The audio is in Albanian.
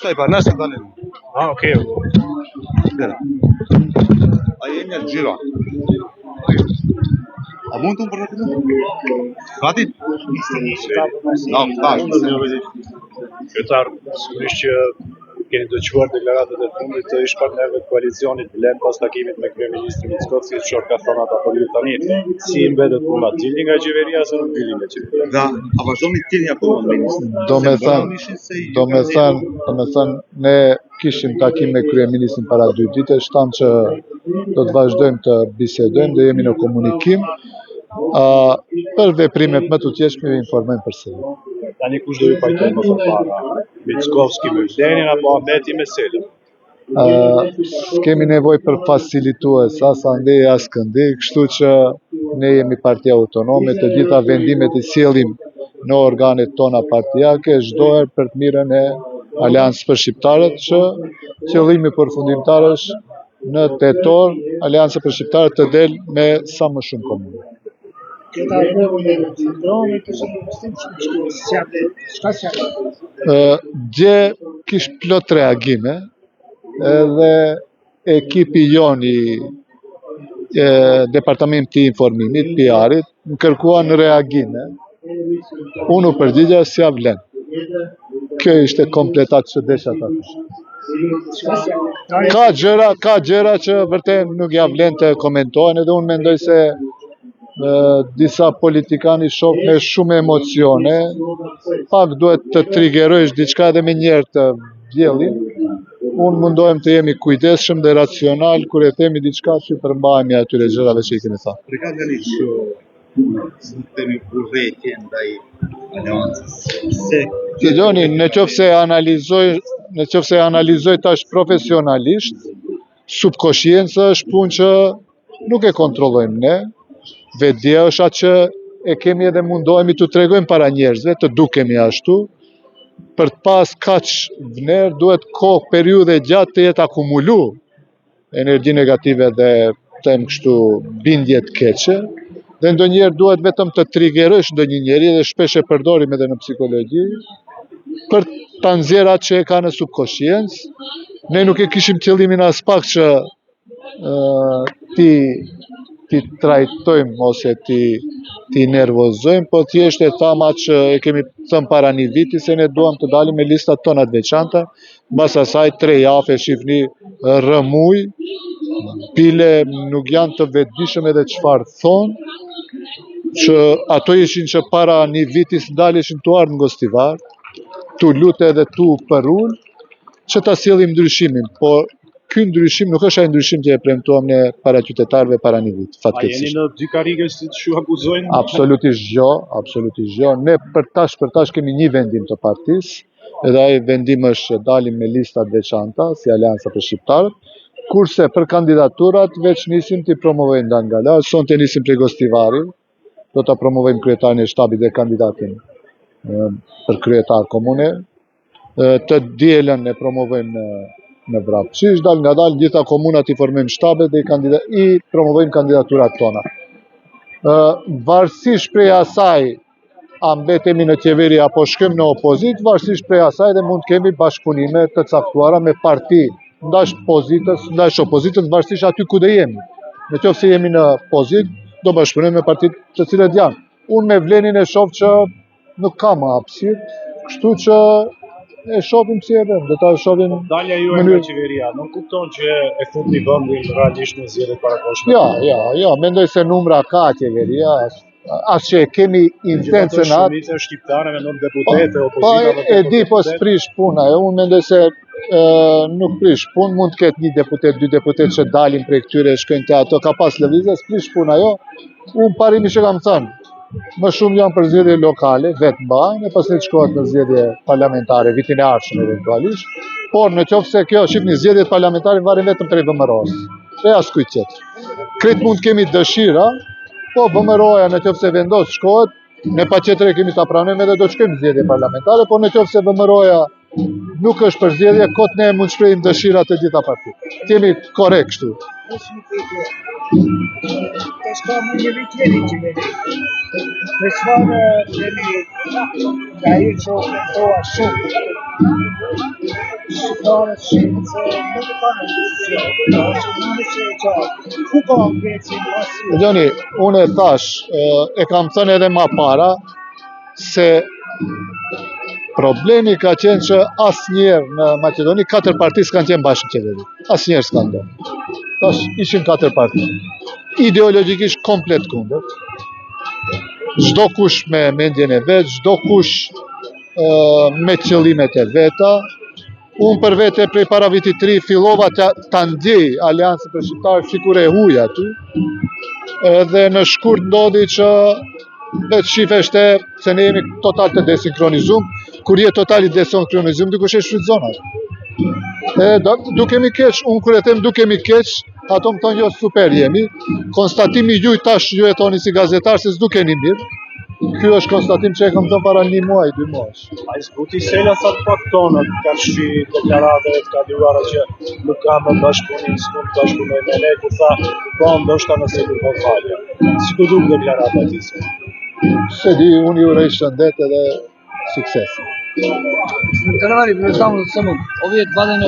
Šta i pa, naša dalje. Ah, okay. A jemi xhiro. A mund të më përgatit? Gati? No, tash. Kryetar, sigurisht që keni dëgjuar deklaratat e fundit të ish partnerëve të koalicionit Vlen pas takimit me kryeministrin Mickoski, çfarë ka thënë ata për ju tani? Si mbetet puna? Dilni nga qeveria ose nuk dilni nga qeveria? Da, a vazhdoni të jeni akoma ministër? Do me thënë, do me thënë, do me thënë, ne kishim takim me kryeministrin para dy ditësh, thamë që do të vazhdojmë të bisedojmë dhe jemi në komunikim. Uh, për veprimet më të mëtejshme ju informojmë përsëri. Tani kush do ju pajtojë më përpara? Mickoski me Vlenin apo Ahmeti me Selën? Uh, s'kemi nevojë për facilitues as andej as këndej, kështu që ne jemi parti autonome, të gjitha vendimet i sjellim në organet tona partiake, çdo herë për të mirën e Aleancës për Shqiptarët, që qëllimi përfundimtar është në tetor Aleanca për Shqiptarët të del me sa më shumë komuna. Ë, Dje kish plot reagime edhe ekipi jon i e, departamentit të informimit, PR-it, më kërkuan reagime. Unë u përgjigja si ja vlen. Kjo ishte komplet atë që desha ta them. Ka gjëra, ka gjëra që vërtet nuk ja vlen të komentohen edhe unë mendoj se e, disa politikanë i shoh me shumë emocione, pak duhet të triggerojsh diçka edhe me njerë të vjellin. Unë mundohem të jemi kujdesshëm dhe racional kur e themi diçka që përmbahemi atyre gjërave që i kemi thënë. Për ka nga kjo si themi urrejtje ndaj aleancës. Se Dëgjoni, në qoftë se analizoj, në qoftë se analizoj tash profesionalisht, subkoshienca është punë që nuk e kontrollojmë ne. Vetëdija është atë që e kemi edhe mundohemi të tregojmë para njerëzve, të dukemi ashtu. Për të pas kaq vnerë duhet kohë periudhë e gjatë të jetë akumulu energji negative dhe them kështu bindje të keqe dhe ndonjëherë duhet vetëm të triggerësh ndonjë njeri dhe shpesh e përdorim edhe në psikologji për ta nxjerrë atë që e ka në subkoshiencë. Ne nuk e kishim qëllimin as pak që ë ti ti trajtojmë ose ti ti nervozojmë, po thjesht e thamë atë që e kemi thënë para një viti se ne duam të dalim me listat tona të veçanta, mbas asaj tre javë e shihni rrëmuj, bile nuk janë të vetëdijshëm edhe çfarë thonë, që ato ishin që para një viti s'ndaleshin tu ardhë në Gostivar, tu lutë edhe tu përul, që ta sjellim ndryshimin, por ky ndryshim nuk është ai ndryshim që e premtuam ne para qytetarëve para një viti, A jeni fatkeqësisht. në dy karrige si që ju akuzojnë? Absolutisht jo, absolutisht jo. Ne për tash për tash kemi një vendim të partisë, edhe ai vendim është që dalim me lista të veçanta si Aleanca për Shqiptarët, kurse për kandidaturat veç nisim t'i promovojmë ndan nga lart, sonte nisim prej Gostivari, do ta promovojmë kryetarin e shtabit dhe kandidatin e, për kryetar komune. E, Të dielën e promovojmë në në Vrapçish, dal nga dal gjitha komunat i formojmë shtabet dhe i kandida i promovojmë kandidaturat tona. Ë varësisht prej asaj a mbetemi në qeveri apo shkojmë në opozitë, varësisht prej asaj dhe mund të kemi bashkëpunime të caktuara me parti, ndash pozitës, ndash opozitës, varësisht aty ku do jemi. Në qoftë se jemi në pozitë, do bashkëpunojmë me partitë të cilët janë. Unë me vlenin e shoh që nuk ka më hapësirë, kështu që e shohim si e vëm, do ta shohim Dalja juaj nga mënyrë- qeveria nuk kupton që e futni vendin realisht në zgjedhjet parakohshme. Jo, jo, jo, mendoj se numra ka qeveria, as, as që e kemi intencën atë, Shumica shqiptare me 9 deputetë, Po opozita e, me e di, po deputetë. s'prish puna, e unë mendoj se e, nuk prish punë, mund të ketë një deputet, dy deputet që dalin prej këtyre, shkojnë te ato, ka pas lëvizje, s'prish puna, jo. Unë parimisht e kam thënë, më shumë janë për zgjedhje lokale, vetë mbahen, e pastaj të shkohet në zgjedhje parlamentare vitin e ardhshëm eventualisht, por në qoftë se kjo, shihni zgjedhjet parlamentare varin vetëm prej VMRO-s, e askujt tjetër. Krejt mund të kemi dëshira, po VMRO-ja në qoftë se vendos shkohet, ne patjetër e kemi ta pranojmë edhe do të shkojmë në zgjedhje parlamentare, por në qoftë se VMRO-ja nuk është për zgjedhje, kot ne mund të shprehim dëshirat e gjitha partitë. Të jemi korrekt kështu. Është një pyetje. Tash ka më një vit jeni në qeveri. Për çfarë keni nga ajo që u premtua shumë? Shqiptarët shihen se nuk e kanë opozicion, është e qartë. Ku ka ngecje pas ju? Dëgjoni, unë e thash, e kam thënë edhe ma para, se problemi ka qenë që asnjëherë në Maqedoni katër parti s'kan qenë bashkë në qeveri. Asnjëherë s'kan ndodhur. Tash ishin katër parti. Ideologjikisht komplet kundër. Çdo kush me mendjen e vet, çdo kush me qëllimet e veta. Unë për vete prej para vitit 3 fillova ta, ta ndjej Aleancën për Shqiptarë sikur e huj aty. Edhe në shkurt ndodhi që vetë shifeshte se ne jemi total të desinkronizuar. Kur je total i desinkronizuar, dikush e shfrytëzon atë. E do, dukemi keq, unë kur e them dukemi keq, ato më thonë jo super jemi. Konstatimi juj tash ju e thoni si gazetar se s'dukeni mirë. Ky është konstatim që e kam thënë para një muaj, dy muajsh. Ai zbuti Sela sa të pak tonët karshi deklaratave të kaluara që nuk ka më bashkëpunim, s'mund të bashkëpunoj me ne, kur tha, po ndoshta nëse kërkon falje. Si t'u duk deklarata e tij sot? Se di, unë ju uroj shëndet edhe sukses. Kanavari, samo samo ovie vado në.